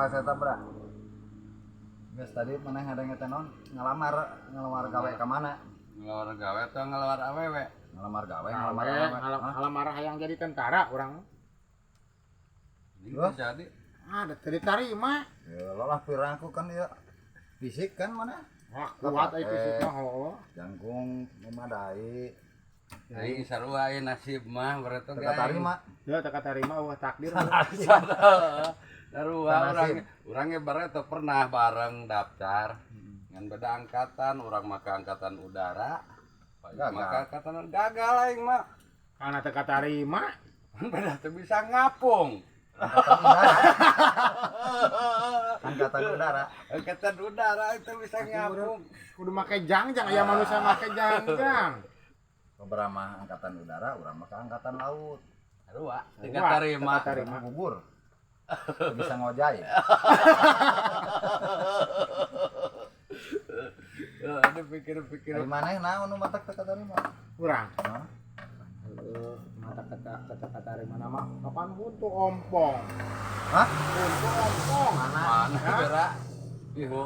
bahas eta, Bra. Geus tadi maneh ngadenge teh naon? Ngalamar, ngalamar gawe ka mana? Ngeluar gawe atau ngeluar awewe? Ngalamar gawe, ngalamar Gawe, awewe. Hah? ngalamar hayang jadi tentara urang. Ini Terus? jadi. Ah, teu diterima. Ya lo lah piraku kan ya. Fisik kan mana? Wah, kuat euy fisik mah, heuh. Jangkung memadai. Aing sarua aya nasib mah berarti Teu katarima. Ya teu katarima, euweuh takdir. Sarua Nasib. urang urang ge bareto pernah bareng daftar. Ngan beda angkatan, urang mah ke angkatan udara. Gagal. Maka angkatan gagal aing mah. Karena teu katarima. Kan beda teu bisa ngapung. Angkatan udara. Angkatan udara. Angkatan udara itu bisa ngapung. Kudu make jangjang, aya manusia make jangjang. Beberapa angkatan udara, urang mah ke angkatan laut. Sarua, teu Sarua, katarima. teu katarima. Gugur. Teu bisa ngojay. Ada pikir-pikir. Dari maneh naon nu matak teu katarima? Urang. Hah? Heuh, mata kata kata katarima nama kapan huntu ompong. Hah? Huntu ompong. Mana? Mana gerak? Ibu.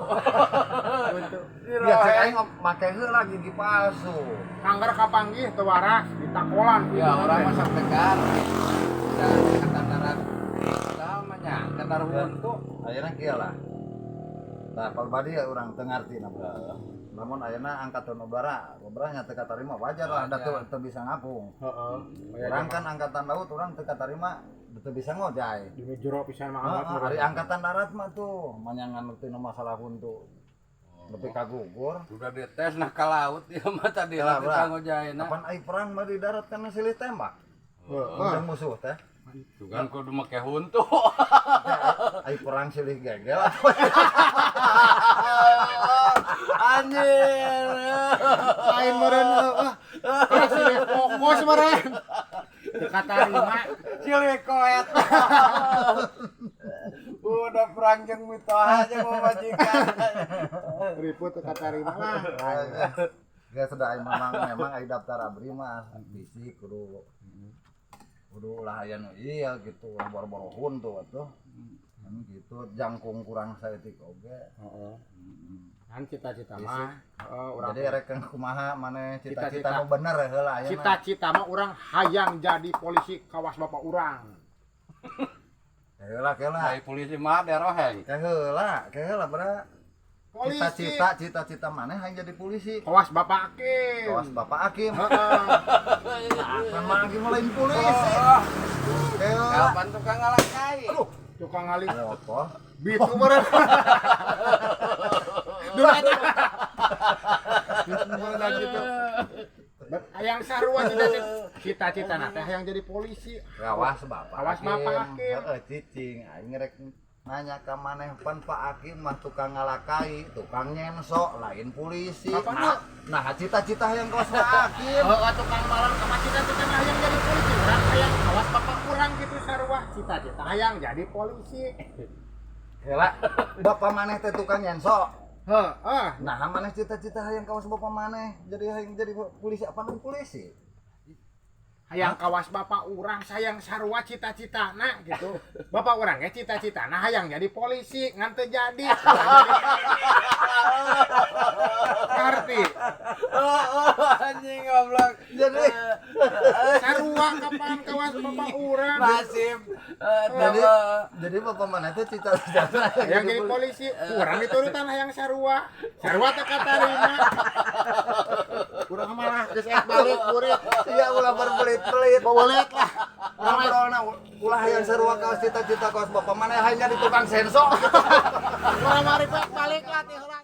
Huntu. Ya cek aing make heula gigi palsu. Kangger kapanggih teu waras ditakolan. Ya orang mah sok tegar. Angkatan darat. Sama nya, angkatan huntu. Ayeuna kieu lah. Tah pribadi ya urang teu ngarti na. Namun ayeuna angkatan udara, udara nya teu katarima wajar lah da teu bisa ngapung. Heeh. Urang kan angkatan laut, urang teu katarima teu bisa ngojay. Di jero pisan mah Heeh, amat. ari angkatan darat mah tuh manyangan tina masalah huntu. Nepi ka gugur. Udah dites nah ke laut ya mah tadi Lah, lah Bra. kita ngojaina. Kapan ai perang mah di darat kan silih tembak. Heeh. Jeung musuh teh. Juga kudu make huntu. Ai perang silih gegel. Anjir. Lain meureun heuh. Kasih fokus meureun. Teu katarima. Silih koet. Udah perang jeung mitoha jeung pamajikan. Ribut teu katarima lah. Geus sudah ai memang memang ai daftar abri mah fisik kudu kudu lah aya nu ieu gitu ulah boro-boro huntu atuh. Kan gitu jangkung kurang saeutik oge. Heeh. Kan cita-cita mah heeh urang. Jadi rek kumaha maneh cita-cita Cita-cita. nu bener heula ayeuna. Cita-cita mah urang hayang jadi polisi kawas bapak urang. Heula heula. Ai polisi mah deroheng. Heula, heula bra. Polisi. Cita-cita cita-cita maneh hayang jadi polisi. Kawas bapak Akim. Kawas Bapak Akim. Heeh. Kan mah Akim mah lain polisi. Heula. Kapan tukang ngalakai? Aduh, Tukang ngali motor. bitu meureun. Dulu eta. Bitu meureun gitu. Hayang sarua cita-cita cita-cita na teh hayang jadi polisi. Kawas Bapak Kawas Bapak Akim. Heeh, cicing aing rek nanya ka maneh pan Pak Akim mah tukang ngalakai, tukang nyenso, lain polisi. Kapan Nah, nah cita-cita hayang kawas Pak Akim. Heeh, tukang malam sama cita-cita na hayang jadi polisi. Urang hayang kawas bapak urang gitu sarua cita-cita hayang jadi polisi. Heula, bapak maneh teh tukang nyenso. Heeh. Nah, maneh cita-cita hayang kawas bapak maneh jadi hayang jadi polisi apa lain polisi? Hayang kawas bapak urang sayang sarua cita-cita na gitu. Bapak urang ge cita-cita na hayang jadi polisi ngan teu jadi. Ngerti? Anjing goblok. Jadi Sarua kapan kawas bapak urang? Nasib. jadi jadi bapak maneh teh cita-cita Hayang jadi polisi, urang diturutan hayang sarua. Sarua teu katarima. Urang malah geus ek balik burit. Iya ulah berbelit-belit. Bebelit lah. Urang ngobrolna ulah hayang sarua kawas cita-cita kawas bapak maneh hayang jadi tukang senso. Urang mah ribet balik lah teh heula.